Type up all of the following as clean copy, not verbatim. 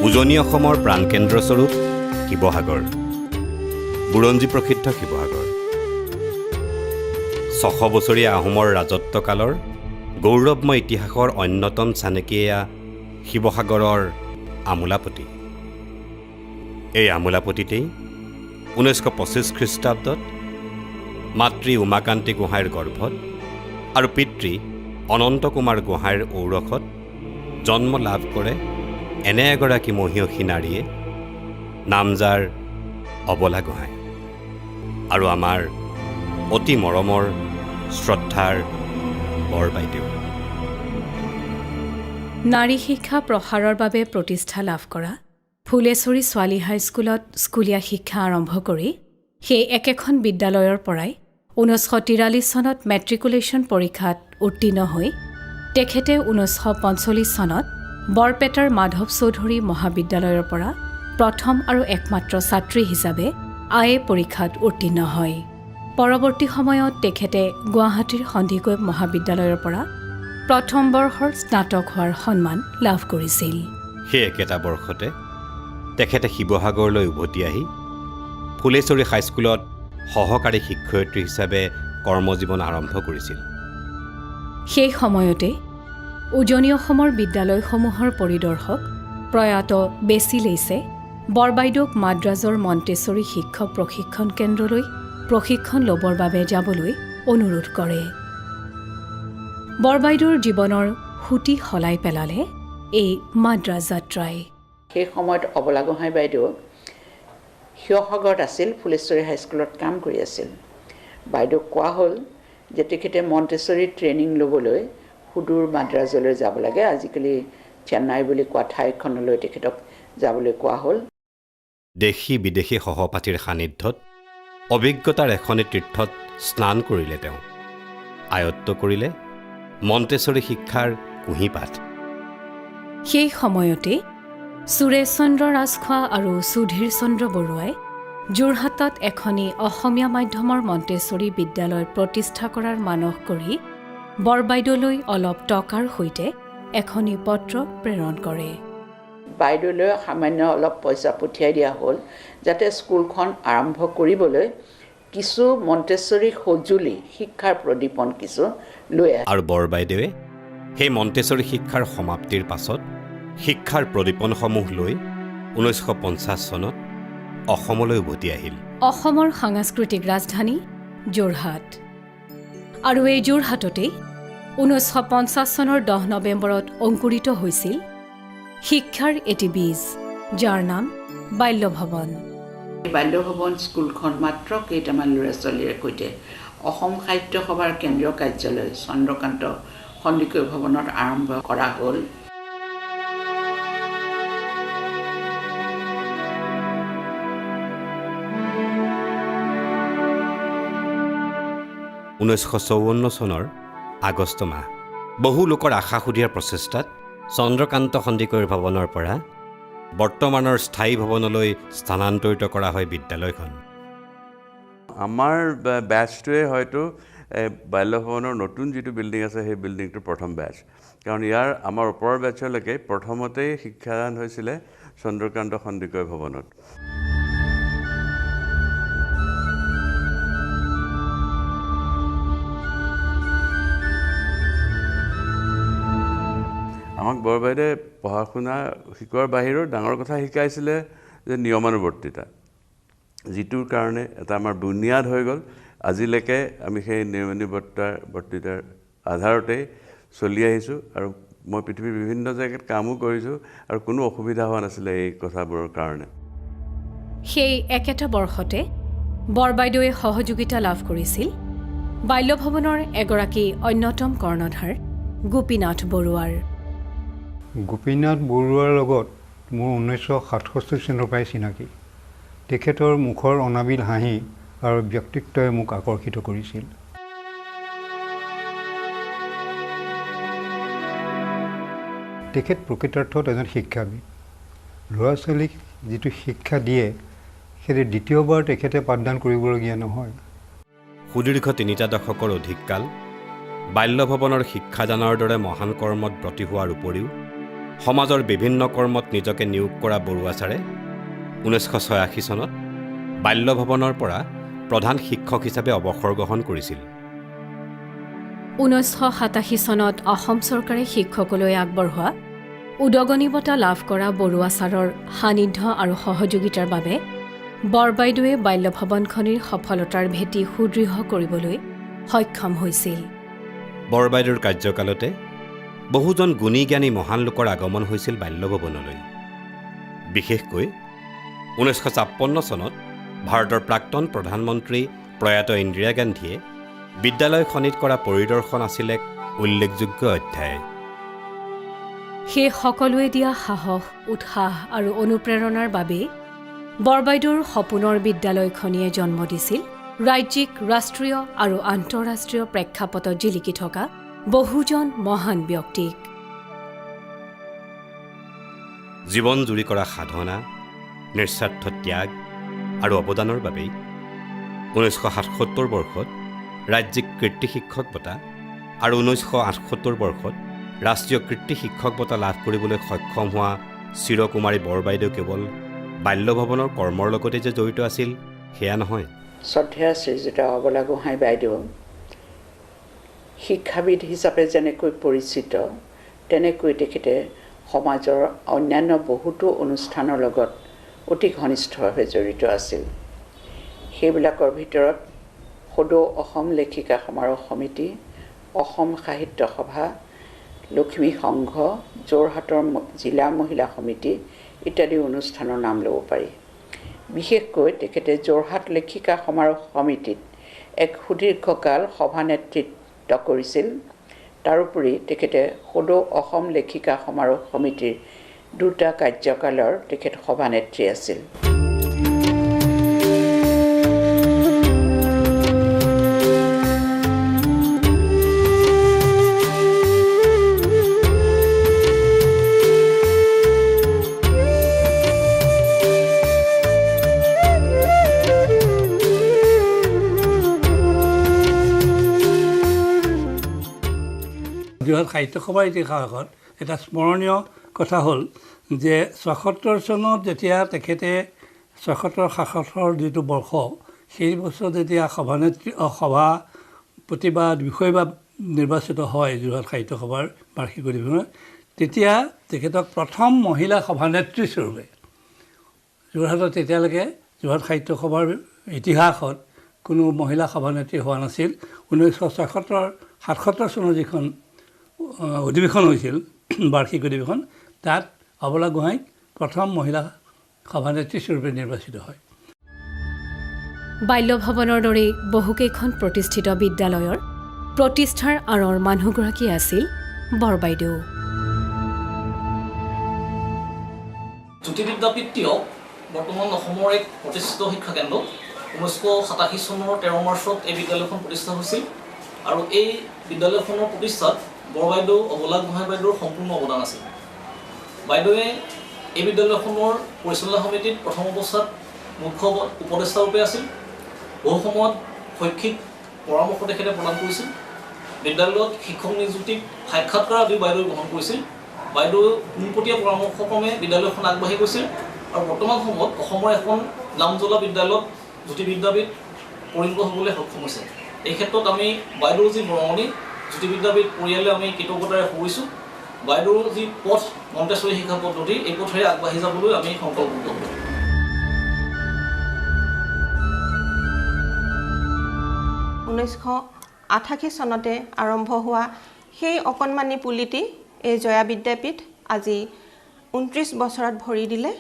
উজনি অসমৰ প্ৰাণকেন্দ্ৰস্বৰূপ শিৱসাগৰ, বুৰঞ্জী প্ৰসিদ্ধ শিৱসাগৰ। 600 বছৰীয়া আহোমৰ ৰাজত্বকালৰ গৌৰৱময় ইতিহাসৰ অন্যতম চানেকি এয়া শিৱসাগৰৰ আমোলাপট্টি। এই আমোলাপট্টিতেই 1925 খ্ৰীষ্টাব্দত মাতৃ উমাকান্তি গোহাঁইৰ গৰ্ভত আৰু পিতৃ অনন্ত কুমাৰ গোহাঁইৰ ঔৰসত জন্ম লাভ কৰে এনে এগৰাকী মহীয়সী নাৰীয়ে, নাম যাৰ অবলা গোহাঁই আৰু আমাৰ অতি মৰমৰ শ্ৰদ্ধাৰ বৰ বাইদেউ। নাৰী শিক্ষা প্ৰসাৰৰ বাবে প্ৰতিষ্ঠা লাভ কৰা ফুলেশ্বৰী ছোৱালী হাইস্কুলত স্কুলীয়া শিক্ষা আৰম্ভ কৰি সেই একেখন বিদ্যালয়ৰ পৰাই 1943 চনত মেট্ৰিকুলেশ্যন পৰীক্ষাত উত্তীৰ্ণ হৈ তেখেতে 1945 চনত বৰপেটাৰ মাধৱ চৌধুৰী মহাবিদ্যালয়ৰ পৰা প্ৰথম আৰু একমাত্ৰ ছাত্ৰী হিচাপে I A পৰীক্ষাত উত্তীৰ্ণ হয়। পৰৱৰ্তী সময়ত তেখেতে গুৱাহাটীৰ সন্দিকৈ মহাবিদ্যালয়ৰ পৰা প্ৰথম বৰ্ষৰ স্নাতক হোৱাৰ সন্মান লাভ কৰিছিল। সেই একেটা বৰ্ষতে তেখেতে শিৱসাগৰলৈ উভতি আহি ফুলেশ্বৰী হাইস্কুলত সহকাৰী শিক্ষয়িত্ৰী হিচাপে কৰ্মজীৱন আৰম্ভ কৰিছিল। সেই সময়তে উজনি অসমৰ বিদ্যালয়সমূহৰ পৰিদৰ্শক প্ৰয়াত বেচি লেইছে বৰবাইদেউক মাদ্ৰাজৰ মণ্টেশ্বৰী শিক্ষক প্ৰশিক্ষণ কেন্দ্ৰলৈ প্ৰশিক্ষণ ল'বৰ বাবে যাবলৈ অনুৰোধ কৰে। বৰবাইদেউৰ জীৱনৰ সুঁতি সলাই পেলালে এই মাদ্ৰাজ যাত্ৰাই। সেই সময়ত অবলা গোহাঁই বাইদেউ শিৱসাগৰত আছিল, ফুলেশ্বৰী হাইস্কুলত কাম কৰি আছিল। বাইদেউক কোৱা হ'ল যে তেখেতে মণ্টেশ্বৰী ট্ৰেইনিং ল'বলৈ সুদূৰ মাদ্ৰাজলৈ যাব লাগে। আজিকালি চেন্নাই বুলি কোৱা ঠাইখনলৈ তেখেতক যাবলৈ কোৱা হ'ল। দেশী বিদেশী সহপাঠীৰ সান্নিধ্যত অভিজ্ঞতাৰ এখনি তীৰ্থত স্নান কৰিলে তেওঁ, আয়ত্ত কৰিলে মণ্টেশ্বৰী শিক্ষাৰ কুঁহিপাঠ। সেই সময়তে সুৰেশ চন্দ্ৰ ৰাজখোৱা আৰু সুধীৰ চন্দ্ৰ বৰুৱাই যোৰহাটত এখনি অসমীয়া মাধ্যমৰ মণ্টেশ্বৰী বিদ্যালয় প্ৰতিষ্ঠা কৰাৰ মানস কৰি বৰবাইদেউলৈ অলপ টকাৰ সৈতে এখনি পত্ৰ প্ৰেৰণ কৰে। বাইদেউলৈ সামান্য অলপ পইচা পঠিয়াই দিয়া হ'ল, যাতে স্কুলখন আৰম্ভ কৰিবলৈ কিছু মণ্টেশ্বৰী সঁজুলি, শিক্ষাৰ প্ৰদীপন কিছু লৈ আহে। আৰু বৰবাইদেৱে সেই মণ্টেশ্বৰী শিক্ষাৰ সমাপ্তিৰ পাছত শিক্ষাৰ প্ৰদীপনসমূহ লৈ 1950 চনত অসমলৈ উভতি আহিল। অসমৰ সাংস্কৃতিক ৰাজধানী যোৰহাট আৰু এই যোৰহাটতেই 1950 চনৰ 10 নৱেম্বৰত অংকুৰিত হৈছিল শিক্ষাৰ এটি বীজ, যাৰ নাম বাল্যভৱন। বাল্যভৱন স্কুলখন মাত্ৰ কেইটামান ল'ৰা ছোৱালীৰে সৈতে অসম সাহিত্য সভাৰ কেন্দ্ৰীয় কাৰ্যালয় চন্দ্ৰকান্ত সন্দিকৈ ভৱনত আৰম্ভ কৰা হ'ল। 1954 চনৰ আগষ্ট মাহ, বহু লোকৰ আশা সুধীয়াৰ প্ৰচেষ্টাত চন্দ্ৰকান্ত সন্দিকৈৰ ভৱনৰ পৰা বৰ্তমানৰ স্থায়ী ভৱনলৈ স্থানান্তৰিত কৰা হয় বিদ্যালয়খন। আমাৰ বেটছটোৱে হয়তো বাল্যভৱনৰ নতুন যিটো বিল্ডিং আছে, সেই বিল্ডিংটোৰ প্ৰথম বেটছ, কাৰণ ইয়াৰ আমাৰ ওপৰৰ বেটছলৈকে প্ৰথমতেই শিক্ষাদান হৈছিলে চন্দ্ৰকান্ত সন্দিকৈ ভৱনত। আমাক বৰবাইদেৱে পঢ়া শুনা শিকোৱাৰ বাহিৰেও ডাঙৰ কথা শিকাইছিলে যে নিয়মানুৱৰ্তিতা, যিটোৰ কাৰণে এটা আমাৰ বুনিয়াদ হৈ গ'ল। আজিলৈকে আমি সেই নিয়মানুৱৰ্তিতাৰ আধাৰতেই চলি আহিছোঁ আৰু মই পৃথিৱীৰ বিভিন্ন জেগাত কামো কৰিছোঁ আৰু কোনো অসুবিধা হোৱা নাছিলে এই কথাবোৰৰ কাৰণে। সেই একেটা বৰ্ষতে বৰবাইদেৱে সহযোগিতা লাভ কৰিছিল বাল্যভৱনৰ এগৰাকী অন্যতম কৰ্ণধাৰ গোপীনাথ বৰুৱাৰ। গোপীনাথ বৰুৱাৰ লগত মোৰ 1967 চনৰ পৰাই চিনাকি। তেখেতৰ মুখৰ অনাবিল হাঁহি আৰু ব্যক্তিত্বই মোক আকৰ্ষিত কৰিছিল। তেখেত প্ৰকৃতাৰ্থত এজন শিক্ষাবিদ। ল'ৰা ছোৱালীক যিটো শিক্ষা দিয়ে, সেইটো দ্বিতীয়বাৰ তেখেতে পাঠদান কৰিবলগীয়া নহয়। সুদীৰ্ঘ তিনিটা দশকৰ অধিক কাল বাল্যভৱনৰ শিক্ষাদানৰ দৰে মহান কৰ্মত ব্ৰতী হোৱাৰ উপৰিও সমাজৰ বিভিন্ন কৰ্মত নিজকে নিয়োগ কৰা বৰুৱা ছাৰে 1986 চনত বাল্য ভৱনৰ পৰা প্ৰধান শিক্ষক হিচাপে অৱসৰ গ্ৰহণ কৰিছিল। 1987 চনত অসম চৰকাৰে শিক্ষকলৈ আগবঢ়োৱা উদগনি বঁটা লাভ কৰা বৰুৱা ছাৰৰ সান্নিধ্য আৰু সহযোগিতাৰ বাবে বৰবাইদেৱে বাল্য ভৱনখনিৰ সফলতাৰ ভেটি সুদৃঢ় কৰিবলৈ সক্ষম হৈছিল। বৰবাইদেউৰ কাৰ্যকালতে বহুজন গুণী জ্ঞানী মহান লোকৰ আগমন হৈছিল বাল্য ভৱনলৈ। বিশেষকৈ 1956 চনত ভাৰতৰ প্ৰাক্তন প্ৰধানমন্ত্ৰী প্ৰয়াত ইন্দিৰা গান্ধীয়ে বিদ্যালয়খনিত কৰা পৰিদৰ্শন আছিল এক উল্লেখযোগ্য অধ্যায়। সেই সকলোৱে দিয়া সাহস, উৎসাহ আৰু অনুপ্ৰেৰণাৰ বাবেই বৰবাইদেউৰ সপোনৰ বিদ্যালয়খনিয়ে জন্ম দিছিল ৰাজ্যিক, ৰাষ্ট্ৰীয় আৰু আন্তঃৰাষ্ট্ৰীয় প্ৰেক্ষাপটত জিলিকি থকা বহুজন মহান ব্যক্তিক। জীৱন জুৰি কৰা সাধনা, নিস্বাৰ্থ ত্যাগ আৰু অৱদানৰ বাবেই 1977 বৰ্ষত ৰাজ্যিক কীৰ্তি শিক্ষক বঁটা আৰু 1978 বৰ্ষত ৰাষ্ট্ৰীয় কীৰ্তি শিক্ষক বঁটা লাভ কৰিবলৈ সক্ষম হোৱা চিৰকুমাৰী বৰবাইদেউ কেৱল বাল্য ভৱনৰ কৰ্মৰ লগতে যে জড়িত আছিল সেয়া নহয়। শ্ৰদ্ধেয়া শ্ৰীযুতা অবলা গোহাঁই বাইদেউ শিক্ষাবিদ হিচাপে যেনেকৈ পৰিচিত, তেনেকৈ তেখেতে সমাজৰ অন্যান্য বহুতো অনুষ্ঠানৰ লগত অতি ঘনিষ্ঠভাৱে জড়িত আছিল। সেইবিলাকৰ ভিতৰত সদৌ অসম লেখিকা সমাৰোহ সমিতি, অসম সাহিত্য সভা, লক্ষ্মী সংঘ, যোৰহাটৰ জিলা মহিলা সমিতি ইত্যাদি অনুষ্ঠানৰ নাম ল'ব পাৰি। বিশেষকৈ তেখেতে যোৰহাট লেখিকা সমাৰোহ সমিতিত এক সুদীৰ্ঘকাল সভানেতৃত্ব কৰিছিল। তাৰোপৰি তেখেতে সদৌ অসম লেখিকা সমাৰোহ সমিতিৰ দুটা কাৰ্যকালৰ তেখেত সভানেত্ৰী আছিল। যোৰহাট সাহিত্য সভাৰ ইতিহাসত এটা স্মৰণীয় কথা হ'ল যে ৭৬ চনত যেতিয়া তেখেতে ৭৬-৭৭ যিটো বৰ্ষ, সেই বছৰত যেতিয়া সভানেত্ৰী সভাপতি বা বিষয় বা নিৰ্বাচিত হয় যোৰহাট সাহিত্য সভাৰ বাৰ্ষিক অধিৱেশনত, তেতিয়া তেখেতক প্ৰথম মহিলা সভানেত্ৰী স্বৰূপে যোৰহাটত তেতিয়ালৈকে যোৰহাট সাহিত্য সভাৰ ইতিহাসত কোনো মহিলা সভানেত্ৰী হোৱা নাছিল। 1976-77 চনৰ যিখন অধিৱেশন হৈছিল বাৰ্ষিক অধিৱেশন, তাত অবলা গোহাঁইক প্ৰথম মহিলা সভানেত্ৰী স্বৰূপে নিৰ্বাচিত হয়। বাল্য ভৱনৰ দৰেই বহুকেইখন প্ৰতিষ্ঠিত বিদ্যালয়ৰ প্ৰতিষ্ঠাৰ আঁৰৰ মানুহগৰাকী আছিল বৰবাইদেউ। জ্যোতি বিদ্যাপীঠ টীয়ক বৰ্তমান অসমৰ এক প্ৰতিষ্ঠিত শিক্ষাকেন্দ্ৰ। 1987 চনৰ 13 মাৰ্চত এই বিদ্যালয়খন প্ৰতিষ্ঠা হৈছিল আৰু এই বিদ্যালয়খনৰ প্ৰতিষ্ঠাত বৰবাইদেউ অবলা গোহাঁই বাইদেউৰ সম্পূৰ্ণ অৱদান আছিল। বাইদেৱে এই বিদ্যালয়খনৰ পৰিচালনা সমিতিত প্ৰথম অৱস্থাত মুখ্য উপদেষ্টাৰূপে আছিল। বহু সময়ত শৈক্ষিক পৰামৰ্শ তেখেতে প্ৰদান কৰিছিল। বিদ্যালয়ত শিক্ষক নিযুক্তিত সাক্ষাৎকাৰ আদি বাইদেৱে গ্ৰহণ কৰিছিল। বাইদেউ পোনপটীয়া পৰামৰ্শক্ৰমে বিদ্যালয়খন আগবাঢ়ি গৈছিল আৰু বৰ্তমান সময়ত অসমৰ এখন নামজ্বলা বিদ্যালয়ত জ্যোতি বিদ্যাপীঠ পৰিণত হ'বলৈ সক্ষম হৈছে। এই ক্ষেত্ৰত আমি বাইদেউৰ যি বৰঙণি জ্যোতি বিদ্যাপীঠ পৰিয়ালে আমি কৃতজ্ঞতাৰে সোঁৱৰিছোঁ। বাইদেউৰ যি পথ মন্তেশ্বৰী শিক্ষা পদ্ধতি, এই পথেৰে আগবাঢ়ি যাবলৈ আমি সংকল্পবদ্ধ। 1988 চনতে আৰম্ভ হোৱা সেই অকণমানি পুলিটি এই জয়া বিদ্যাপীঠ আজি 29 বছৰত ভৰি দিলে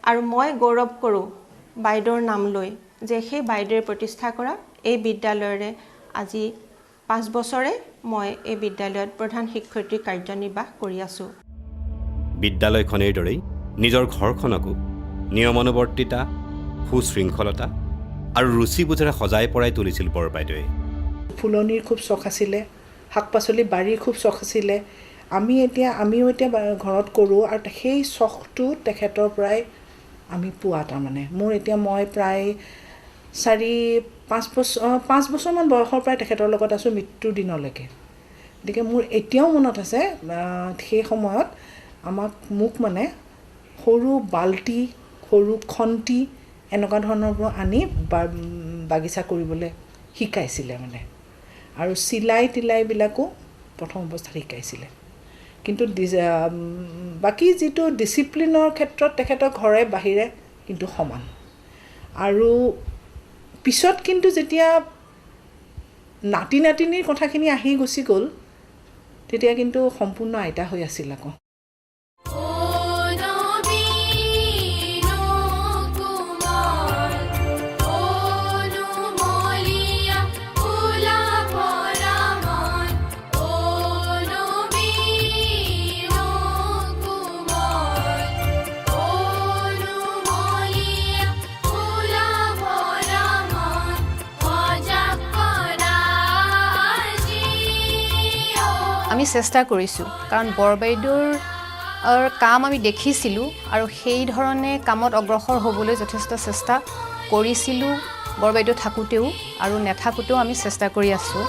আৰু মই গৌৰৱ কৰোঁ বাইদেউৰ নাম লৈ যে সেই বাইদেৱে প্ৰতিষ্ঠা কৰা এই বিদ্যালয়ৰে আজি 5 বছৰে মই এই বিদ্যালয়ত প্ৰধান শিক্ষয়িত্ৰী কাৰ্যনিৰ্বাহ কৰি আছোঁ। বিদ্যালয়খনিৰ দৰেই নিজৰ ঘৰখনকো নিয়মানুৱৰ্তিতা, সুশৃংখলতা আৰু ৰুচিবোধেৰে সজাই পৰাই তুলিছিল বৰবাইদেৱে। ফুলনিৰ খুব চখ আছিলে, শাক পাচলি বাৰীৰ খুব চখ আছিলে। আমিও এতিয়া ঘৰত কৰোঁ আৰু সেই চখটো তেখেতৰ পৰাই আমি পোৱা। তাৰমানে মোৰ এতিয়া মই প্ৰায় 4-5 বছৰমান বয়সৰ পৰাই তেখেতৰ লগত আছোঁ মৃত্যুৰ দিনলৈকে। গতিকে মোৰ এতিয়াও মনত আছে সেই সময়ত আমাক মোক মানে সৰু বাল্টি, সৰু খন্তি এনেকুৱা ধৰণৰবোৰ আনি বাগিচা কৰিবলৈ শিকাইছিলে মানে। আৰু চিলাই তিলাইবিলাকো প্ৰথম অৱস্থাত শিকাইছিলে। কিন্তু বাকী যিটো ডিচিপ্লিনৰ ক্ষেত্ৰত তেখেতৰ ঘৰে বাহিৰে কিন্তু সমান। আৰু পিছত কিন্তু যেতিয়া নাতি নাতিনীৰ কথাখিনি আহি গুচি গ'ল, তেতিয়া কিন্তু সম্পূৰ্ণ আইতা হৈ আছিল আকৌ। আমি চেষ্টা কৰিছোঁ, কাৰণ বৰবাইদেউৰ কাম আমি দেখিছিলোঁ আৰু সেই ধৰণে কামত অগ্ৰসৰ হ'বলৈ যথেষ্ট চেষ্টা কৰিছিলোঁ বৰবাইদেউ থাকোঁতেও আৰু নাথাকোঁতেও আমি চেষ্টা কৰি আছোঁ।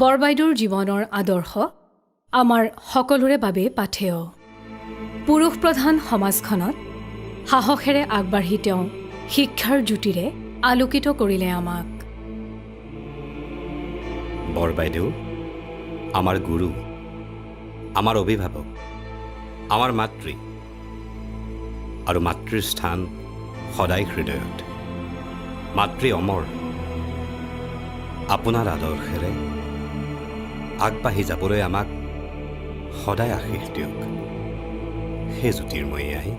বৰবাইদেউৰ জীৱনৰ আদৰ্শ আমাৰ সকলোৰে বাবে পাথেয়। পুৰুষপ্ৰধান সমাজখনত সাহসেৰে আগবাঢ়ি তেওঁ শিক্ষাৰ জ্যোতিৰে আলোকিত কৰিলে আমাক। বৰবাইদেউ আমাৰ গুৰু, আমাৰ অভিভাৱক, আমাৰ মাতৃ, আৰু মাতৃৰ স্থান সদায় হৃদয়ত। মাতৃ অমৰ। আপোনাৰ আদৰ্শেৰে আগবাঢ়ি যাবলৈ আমাক সদায় আশীষ দিয়ক। সেই জ্যোতিৰ্ময়ী আই।